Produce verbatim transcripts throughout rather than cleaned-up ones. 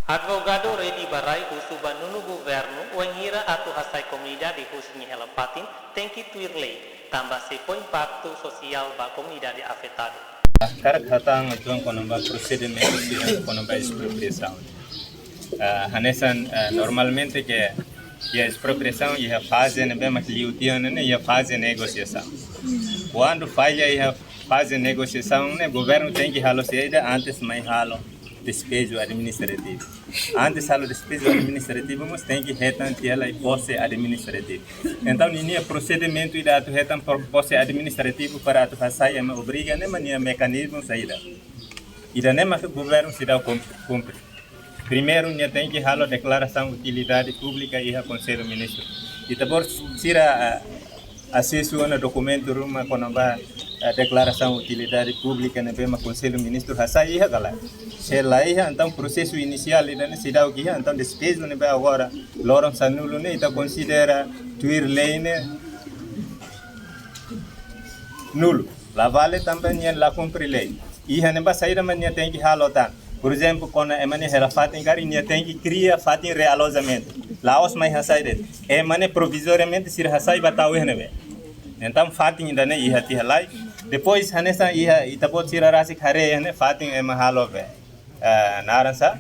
Advogadu Redi Barai husu ba nonu governu wainhira atu hasai komunidade husi nia hela fatin tenke tuir lei, tanba sei fó impaktu sosiál ba komunidade afetadu. Hakarak hatán uitoan kona-ba prosedimentu sira kona-ba espropriasaun. Ah, hanesan, ah, normalmente ke iha espropriasaun iha faze ne'ebé mak liu tiha ona ne'e iha faze negosiasaun. Kuandu falla iha faze negosiasaun ne'e governu tenke halo saida antes mai halo despeju administrativu. Antes halo despeju administrativu mós tenke hetan tiha lai pose administrativu. Entaun ninia prosedimentu ida atu hetan po-, pose administrativu para atu hasai ema obriga ne'e mak nia mekanizmu saida. Ida-ne'e mak governu seidauk kum-, kumpre. Primeiru, nia tenke halo deklarasaun utilidade públika iha Konsellu Ministru. Ita-boot sira, ah, asesu ona dokumentu ruma kona-ba, ah, deklarasaun utilidade públika ne'ebé mak Konsellu Ministru hasai iha ka lae? Se la iha, entaun prosesu inisiál ida-ne'e seidauk iha, entaun despeju ne'ebé agora loron sanulu ne'e ita konsidera tuir lei ne'e nulu. La vale tanba nia la kumpre lei. Iha ne'ebá saida mak nia tenke halo tan. Por ezemplu, kona ema nia hela fatin karik nia tenke kria fatin realojamentu. La'ós mai hasai de'it. Ema ne'e provizoriamente sira hasai ba tau iha ne'ebé. Entaun fatin ida-ne'e iha tiha lai. Depois hanesan iha ita-boot sira rasik haree iha ne'e fatin ema halo be, eh, naran sá,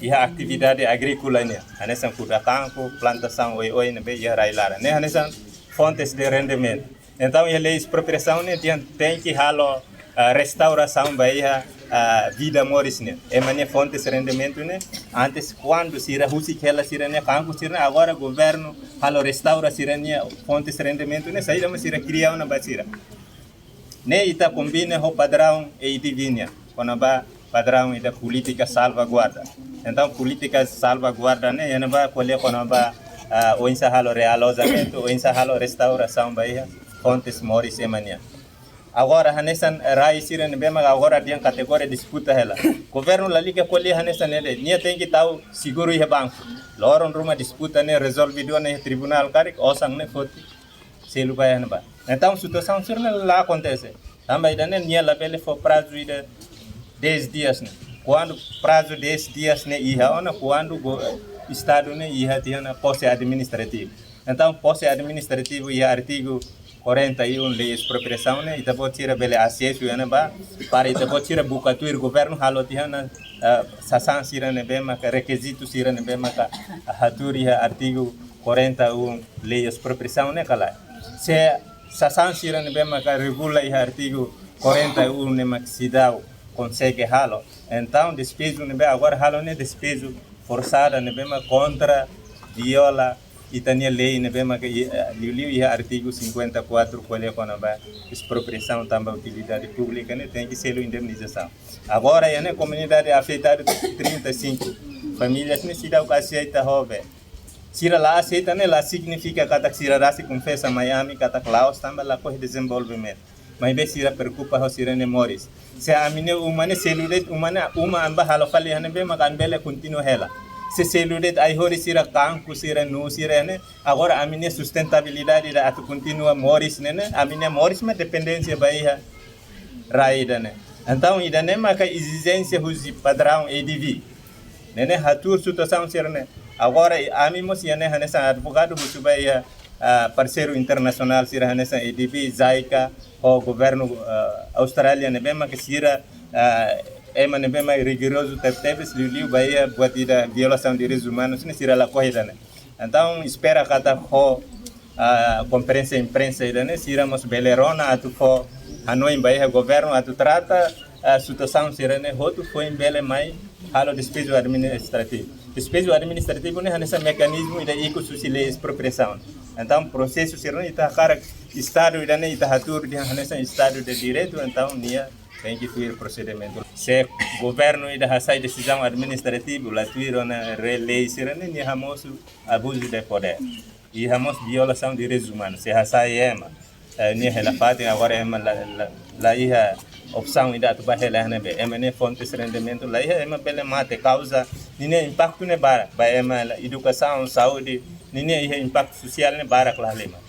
iha atividade agríkola nian. Hanesan kuda kanku, plantasaun oioin ne'ebé iha rai laran. Ne'e hanesan fontes de rendimentu. Entaun iha lei espropriasaun ne'e tiha tenke halo, ah, restaurasaun ba iha, ah, vida moris ne'e. Ema nia fontes rendimentu ne'e, antes kuandu sira husik hela sira-nia kanku sira-ne'e, agora governu halo restaura sira-nia fontes rendimentu ne'e, saida mak sira kria ona ba sira. Ne'e ita kombina ho padraun A D B nian, kona-ba padraun ida polítika salvaguarda. Entaun polítika salvaguarda ne'e, iha ne'ebá ko'alia kona-ba, ah, oinsá halo realojamentu, oinsá halo restaurasaun ba iha fontes moris ema nian. Agora hanesan rai sira ne'ebé mak agora dehan kategoria disputa hela. Governu lalika ko'alia hanesan ne'e de'it, nia tenke tau seguru iha banku. Loron ruma disputa ne'e rezolve duni iha tribunál karik, osan ne'e foti selu ba iha ne'ebá. Entaun situasaun sira-ne'e la akontese. Tanba ida-ne'e nia labele fó prazu ida dez dias ne'e. Kuandu prazu dez dias ne'e iha ona, kuandu go-, Estadu ne'e iha tiha ona pose administrativu. Entaun pose administrativu iha artigu quarenta e um lei espropriasaun ne'e, ita-boot sira bele asesu iha ne'ebá, para ita-boot sira buka tuir governu halo tiha ona, eh, sasán sira ne'ebé maka rekizitu sira ne'ebé maka hatuur iha artigu quarenta e um lei espropriasaun ne'e ka lae. Se sasán sira ne'ebé maka regula iha artigu quarenta e um ne'e mak seidauk konsege halo. Entaun despeju ne'ebé agora halo ne'e despeju forsada ne'ebé mak kontra, viola ita-nia lei ne'ebé maka i-, eh, liuliu iha artigu cinquenta e quatro ko'alia kona-ba espropriasaun tanba utilidade públika ne'e tenke selu indemnizasaun. Agora iha ne'e komunidade afetadu trinta e cinco famílias ne'e seidauk aseita ho be. Sira la aseita ne'e la signifika katak sira rasik konfesa mai ami katak la'ós tanba lakohi dezenvolvimentu. Maibé sira preokupa ho sira-nia moris. Se ami-nia uma ne'e selu de'it, uma ne'e, uma ami bá halo fali iha ne'ebé maka ami bele kontinua hela. Se selu de'it ai-horis sira, kanku sira, nuu sira ne'e, agora ami-nia sustentabilidade ida atu kontinua moris ne'e, ne'e, ami-nia moris mak dependénsia ba iha rai ida-ne'e. Entaun ida-ne'e maka ezijénsia husi padraun A D B. Ne'e ne'e hatuur situasaun sira-ne'e. Agora ami mós iha ne'e hanesan advogadu husu ba iha, ah, parseiru internasionál sira hanesan A D B, JICA, ho governu, ah, Austrália ne'ebé maka sira, ah, ema ne'ebé mak rigorozu tebetebes liuliu ba iha buat ida violasaun direitus umanus ne'e sira lakohi ida-ne'e. Entaun espera katak ho, ah, konferénsia imprensa ida-ne'e sira mós bele rona atu fó hanoin ba iha governu atu trata, ah, situasaun sira-ne'e hotu foin bele mai halo despeju administrativu. Despeju administrativu ne'e hanesan mekanizmu ida ikus husi lei espropriasaun. Entaun prosesu sira-ne'e ita hakarak Estadu ida-ne'e ita hatuur dehan hanesan Estadu de Direitu, entaun nia tenke tuir prosedimentu. Se governu ida hasai desizaun administrativu la tuir ona re-, lei sira-ne'e, nia hamosu abuzu de podér. I hamosu violasaun direitus umanus. Se hasai ema, eh, nia hela fatin, agora ema la, la, la iha opsaun ida atu bá hela iha ne'ebé. Ema nia fontes rendimentu la iha, ema bele mate kauza. Ninia impaktu ne'e barak. Ba ema la edukasaun, saúde, ninia iha impaktu sosiál ne'e barak la halimar.